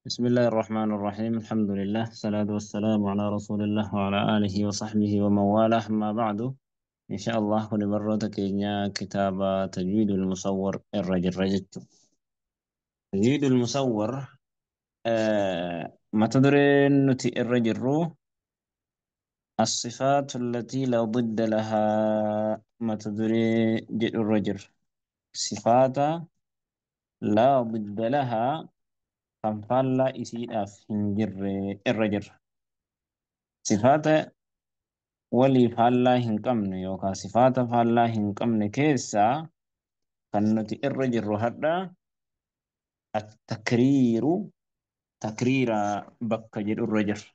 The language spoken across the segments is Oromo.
بسم الله الرحمن الرحيم. الحمد لله، الصلاة والسلام على رسول الله وعلى آله وصحبه ومن والاه. ما بعد، إن شاء الله كل مرة كينيا كتاب تجويد المصور الرجل رجت تجويد المصور. ما تدري نتي الرجل رو الصفات التي لا ضد لها. ما تدري جد الرجل صفات لا ضد لها kan faallaa isiidhaaf hin jirre irra jirra. Sifaata walii faallaa hin qabne yookaan sifaata faallaa hin qabne keessaa kan nuti irra jirru hadha at-takriiru takriira bakka jedhu irra jirra.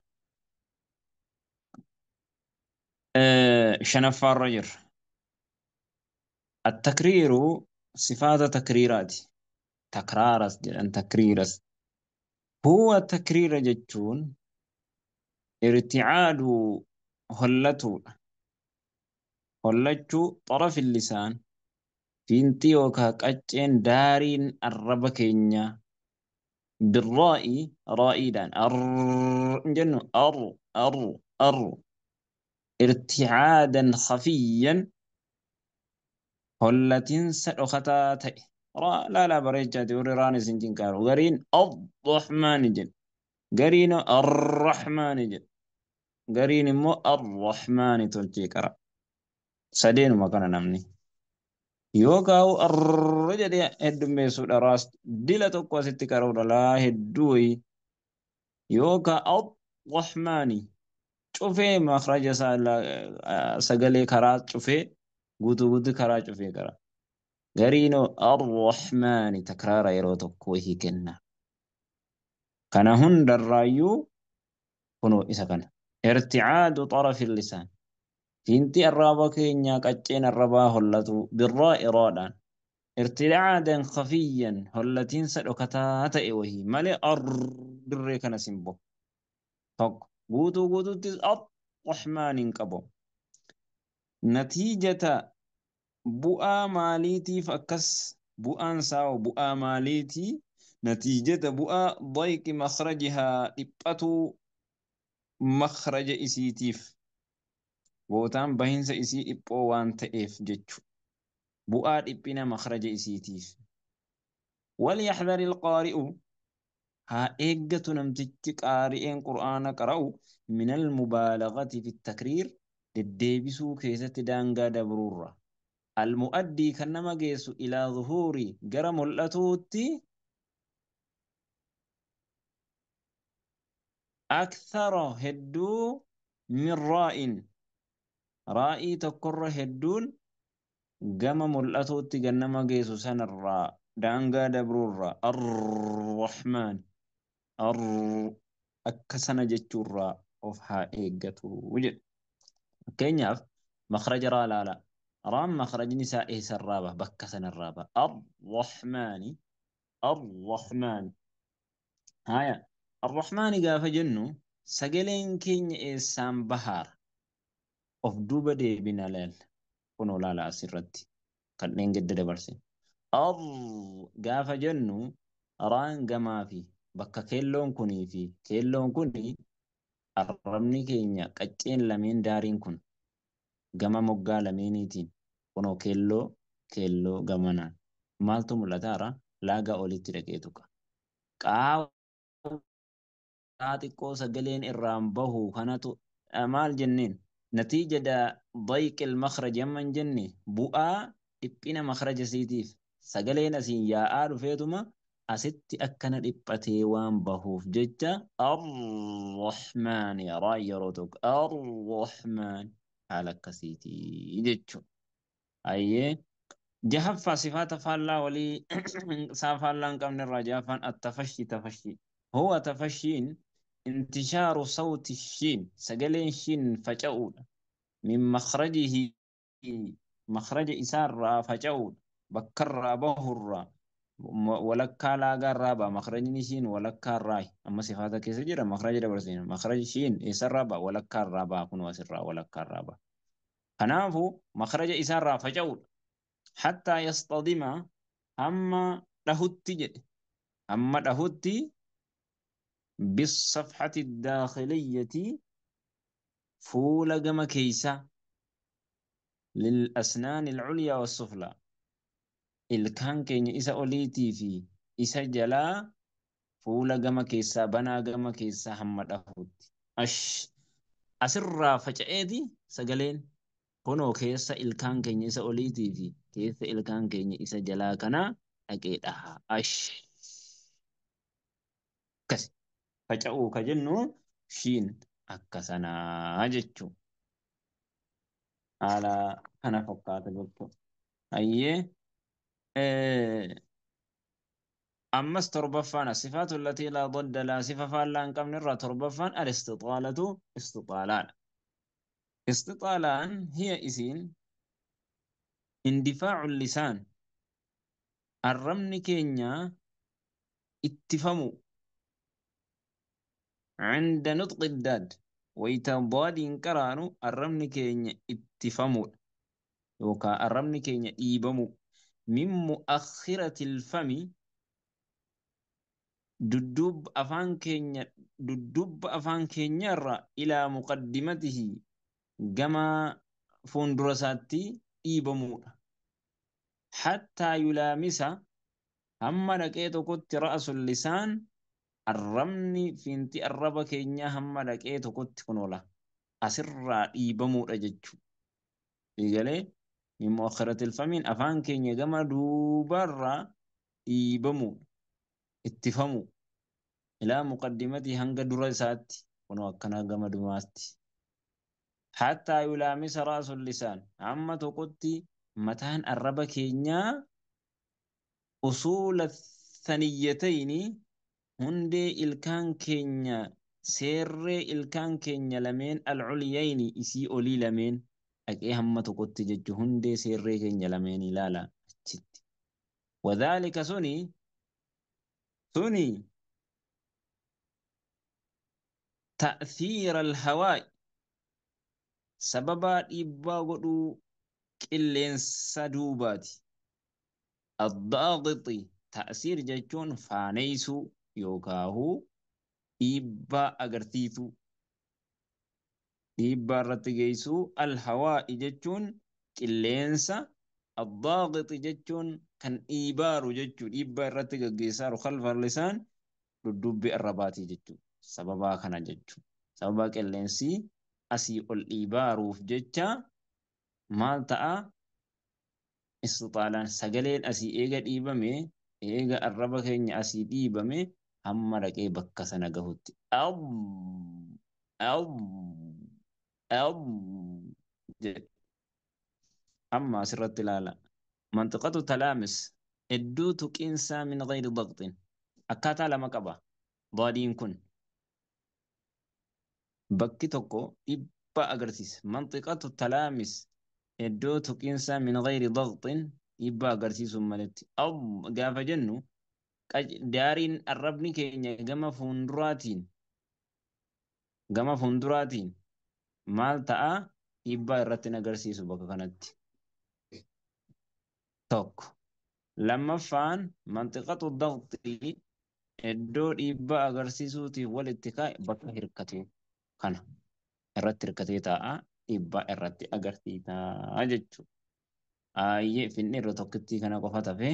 Shanaffaa irra jirra. At-takriiru sifaata takriiraati. Takraaras jedhan takriiras. هو تكرير جتون ارتعاد هلتو هلتو طرف اللسان فينتي وكاكاتشين دارين الربكينيا بالرائي رائدان أر جنو أر أر أر ارتعادا خفيا هلتين سأختاتي را لا لا بريجاتي وراني سنجين كارو قرين الرحمن جل قرين الرحمن جل قرين مو الرحمن تلتي كرا سدين ما كان نمني يوكاو الرجل هدو ميسود راس ديلا توكو ستي كارو لا هدوي يوكا الرحمن شوفي مخرج سقلي كرا شوفي قوتو قوتو كرا شوفي كرا قرينو الرحمن تكرار يروتك وهي كنا كان هند الرايو كنو إذا كان ارتعاد طرف اللسان فينتي الرابا كينيا كاتشين الربا هلتو بالراء رادان ارتعادا خفيا هلتين سلوكتا وهي مالي أر كان سيمبو طق قوتو قوتو تز الرحمن كبو نتيجة bu'aa maaliitiif akkas bu'aan isaa bu'aa maaliitii natiijata bu'aa dayqi makhrajihaa dhiphatuu makhraja isiitiif bootaan bahinsa isii dhiphoo waan ta'eef jechu bu'aa dhiphina makhraja isiitiif walyaxdari alqaari'u haa eeggatu namtichi qaari'een qur'aana qara'u min almubaalagati fi takriir deddeebisuu keessatti daangaa dabruurra المؤدي كنما جيسو إلى ظهور جرم الأتوتي أكثر هدو من راء رائي تكر هدون جمم الأتوتي كنما جيسو سن الراء دانغا دبرور الرحمن الر أكسن جتشورا أوف ها إيجاتو وجد كينياف مخرج را لا لا رام مخرج نساء سرابة بكسن الرابة الرحمن الرحمن هايا الرحمن قاف جنو سجلين كين إسام بهار أوف دوبة دي بنا ليل كنو لا لا سرتي كنين جد دبرسي أر قاف جنو ران قما في بكا كيلون كوني في كيلون كوني الرمني كينيا كتين لمين دارين كن gama moggaa lameeniitiin kunoo keelloo keelloo gamanaan maaltu mul'ataara laagaa olitti dhaqee tuqa. Qaawwaa xiqqoo sagaleen irraan bahu kanatu maal jenneen natiija dayqil makhraj amman jenne bu'aa dhiphina makhraja siitiif sagaleen asiin yaa'aa dhufeetuma asitti akkana dhiphatee waan bahuuf jecha arrahmaan raa yeroo tokko arrahmaan haala akkasiitii jechuudha. Ayyee jahaffaa sifaata faallaa walii isaa faallaa hin qabne irraa jahaffaan attafashii tafashii. Huwa tafashiin intishaaru sawti shiin sagaleen shiin faca'uudha. Min makhrajihi makhraja isaarraa faca'uudha. Bakkarraa bahurraa walakkaa laagaarraa ba'a makhrajni shiin walakkaarraa amma sifaata keessa jira makhraja dabarsina makhraji shiin eessarraa ba'a walakkaarraa ba'a kun asirraa walakkaarraa ba'a kanaafuu makhraja isaarraa faca'uudha hattaa yastadima hamma dhahutti jedhe hamma dhahutti بالصفحة الداخلية fuula gama keeysaa للأسنان العليا والسفلى ilkaan keenya isa oliitii fi isa jalaa fuula gama keessaa banaa gama keessaa hamma dhahutti. Ash asirraa faca'eeti sagaleen kunoo keessa ilkaan keenya isa oliitii fi keessa ilkaan keenya isa jalaa kanaa dhaqee dhaha. Ash akkasi faca'uu ka jennu shiin akka sanaa jechuu. Haala kana fakkaata jechuudha. Hayyee ammas torbaffaan asifaatu allatii laa dodda laa sifa faallaa hin qabne irraa torbaffaan alistixaalatu istixaalaadha. Istixaalaan hiya isiin indifaacu lisaan arrabni keenya ittifamu عند نطق الداد wayita daadiin qaraanu arrabni keenya ittifamuudha yookaan arrabni keenya dhiibamu min mu'akhiratil fami dudduubba afaan keenyarraa ilaa muqaddimatihi gama fuuldura isaatti dhiibamuudha. Hattaa yulaamisa hamma dhaqee tokkotti ra'asul lisaan arrabni fiinti arraba keenyaa hamma dhaqee tokkotti kun oola. Asirraa dhiibamuudha jechuudha. Eegalee min mu'akhiratil famiin afaan keenya gama duubarraa dhiibamuudha. Ittifamu ilaa muqaddimatii hanga dura isaatti kunoo akkana gama dumaatti. Hattaa yulaamisa ra'asul lisaan hamma tokkotti mataan arraba keenyaa usuula thaniyyatayni hundee ilkaan keenya seerree ilkaan keenya lameen alculiyayni isii olii lameen dhaqee hamma tokkotti jechuu hundee seerree keenya lameen ilaala achitti. Wadhaalika suni ta'thiira alhawaa'i sababa dhiibbaa godhuu qilleensa duubaati. Addaaqixi ta'siir jechuun faaneysuu yookaahu dhiibbaa agarsiisuu dhiibbaa irratti geessuu alhawaa'i jechuun qilleensa addaaqixi jechuun kan dhiibaaru jechuu dhiibbaa irratti gaggeessaaru khalfa lisaan dudduubbi arrabaatii jechuu sababaa kana jechuu sababaa qilleensi asii ol dhiibaaruuf jecha maal ta'a istixaalaan sagaleen asii eega dhiibame eega arraba keenya asii dhiibame hamma dhaqee bakka sana gahutti ab ab ab jedhe. Amma asirratti ilaala. Mantiqatu talaamis iddoo tuqiinsaa min gayri daqxin akkaataa lama qaba. Daadiin kun bakki tokko dhibba agarsiisa. Mantiqatu talaamis iddoo tuqiinsaa min gayri daqxin dhiibbaa agarsiisuun maletti. Ab gaafa jennu daariin arrabni keenya gama fuulduraatiin maal ta'a dhiibbaa irratti hin agarsiisu bakka kanatti. Tokko. Lammaffaan mantiqatu daqxii iddoo dhiibbaa agarsiisuutiif walitti kaa'e bakka hirkatu kana irratti hirkatee taa'a dhiibbaa irratti agarsiisaa jechuudha. Ayyee finni irra tokkittii kana qofa tafe.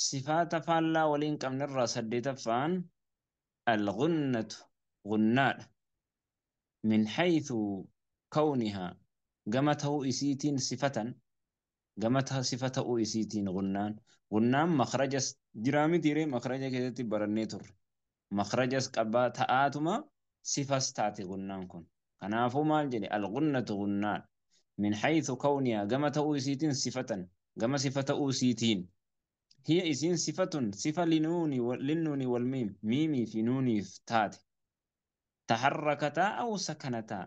Sifaata faallaa waliin qabnerraa saddeetaffaan al-ghunnatu ghunnaadha. Min haythu kawnihaa gama ta'uu isiitiin sifatan gama sifa ta'uu isiitiin gunnaan gunnaan makhrajas jiraa mitiiree makhraja keessatti barannee turre makhrajas qabaa ta'aatuma sifas taate gunnaan kun kanaafuu maal jedhe al-ghunnatu gunnaadha. Min haythu kawnihaa gama ta'uu isiitiin sifatan gama sifa ta'uu isiitiin hiya isiin sifatun sifa linnuuni wal miim miimii fi nuuniif taate taharrakataa aw sakanataa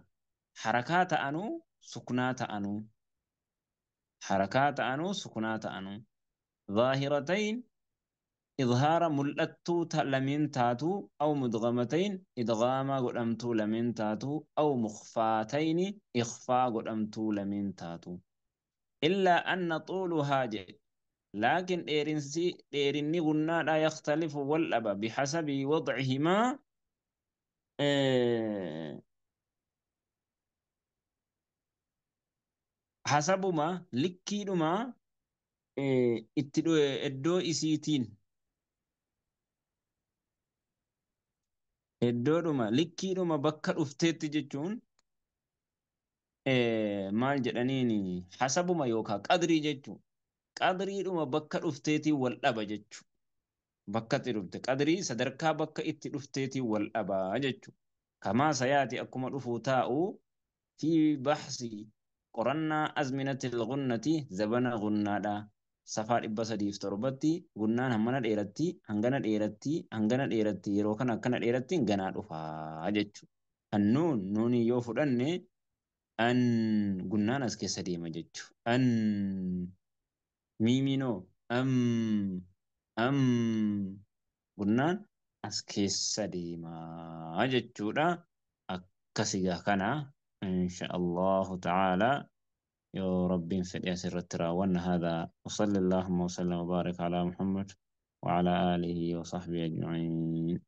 harakaa ta'anuu suknaa ta'anuu harakaa ta'anuu suknaa ta'anuu zaahiratayn idhaara mul'attuu lameen taatuu aw mudgamatayn idgaamaa godhamtuu lameen taatuu aw mukfaatayni ikhfaa godhamtuu lameen taatuu illaa anna xuuluhaa jedhe Laakiin dheerinsi dheerinni gunnaadha yakhtalifu wal dhaba bihasabi wadcihimaa hasabuma likkiidhuma itti iddoo isiitiin iddoodhuma likkiidhuma bakka dhufteetti jechuun maal jedhaniini hasabuma yookaan qadrii jechuun qadriidhuma bakka dhufteetiin wal dhaba jechuudha. Bakka itti dhufte qadrii sadarkaa bakka itti dhufteetiin wal dhabaa jechuudha. Kamaa sayaati akkuma dhufuu taa'u fi baxsi qorannaa azminatil gunnati zabana gunnaadha. Safaa 307tti gunnaan hammana dheeratti hangana dheeratti hangana dheeratti yeroo kana akkana dheeratti ganaa dhufaa jechuudha. Annuun nuuni yoo fudhanne an gunnaan as keessa deema jechuudha. An miiminoo am am gunnaan as keessa deemaa jechuudha. Akkasigaa kana insha Allahu ta'ala yoo rabbiin fedhe asirratti raawwanna. Hada وصلى اللهم وسلم وبارك على محمد وعلى آله وصحبه أجمعين.